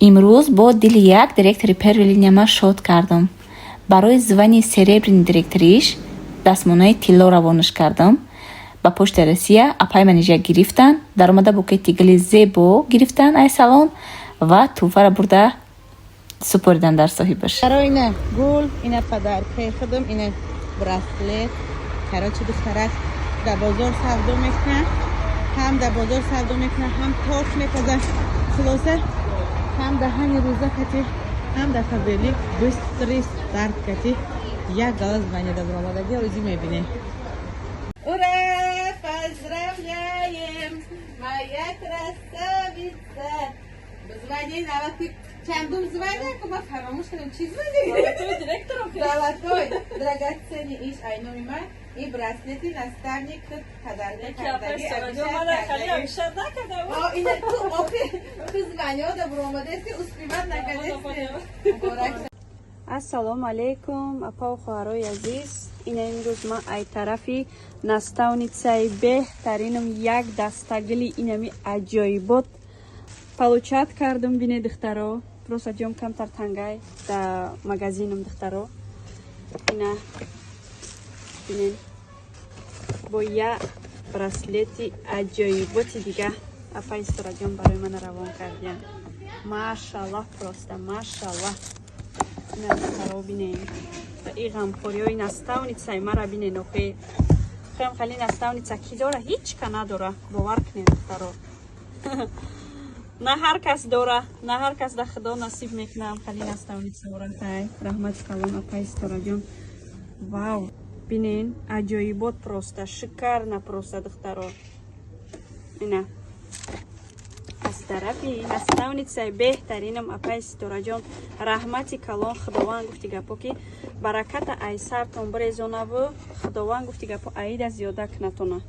Имрӯз бо дили як директори первой линия ма шод кардам. Барои звание серебряный директориш дастмонаи тилло равонаш кардам. Ба Почта Россия апай Манижа гирифтан, даромада букети гули зебо гирифтан ай салон ва тӯҳфаро бурда супоридан дар соҳибаш. Барои ина гул, ина подаркаи худам, ина браслет. Короче, духтарак дар бозор савдо мекунад, ҳам дар бозор савдо мекунад, ҳам торт мепазад. Хулоса, ҳам даҳани рӯза кати, ҳам дар Фаберлик быстрый старт кати як гала звание да баромадаги ози мебинем. Ура! Поздравляем! Моя красавица! Звание наваки чандум звание, ку ма фаромӯш кардам, чӣ звание? Директором. Золотой, драгоценный иш айноми ман и браслети наставник подарка кардаги. Ина ту охи ту звание да баромадаси, успевать накардеси. Муборак. Ассалому алайкум, апаву хоҳарои азиз. Ина имрӯз ман ай тарафи наставницаи беҳтаринам як дастагили инами аҷоибот получать кардам. Бине, духтаро, просто ҷом камтар тангай да магазинам. Духтаро, ина бинен, бо я браслети аҷоиботи дига апаи Сораҷон барои ман равон кардиян. Машаллаҳ, просто машаллаҳ. Ина, духтаро, бинен ва и ғамхориҳои наставницаи мара бинен. Охе, хелам хали наставница ки дора? Ҳеҷ ка надора, бовар кунед, духтаро. На ҳар кас дора, на ҳар кас да Худо насиб мекунам хали наставницаора. Ай раҳмати калон, апаи Ситораҷон. Вау, бинен, аҷоибот, просто шикарно, просто. Духтаро, ина аз тарафи наставницаи беҳтаринам апаи Ситораҷон раҳмати калон. Худованд, гуфти гапо, ки бараката ай сартон бирезонаву Худованд, гуфти гапо, аида зиёда кунатона.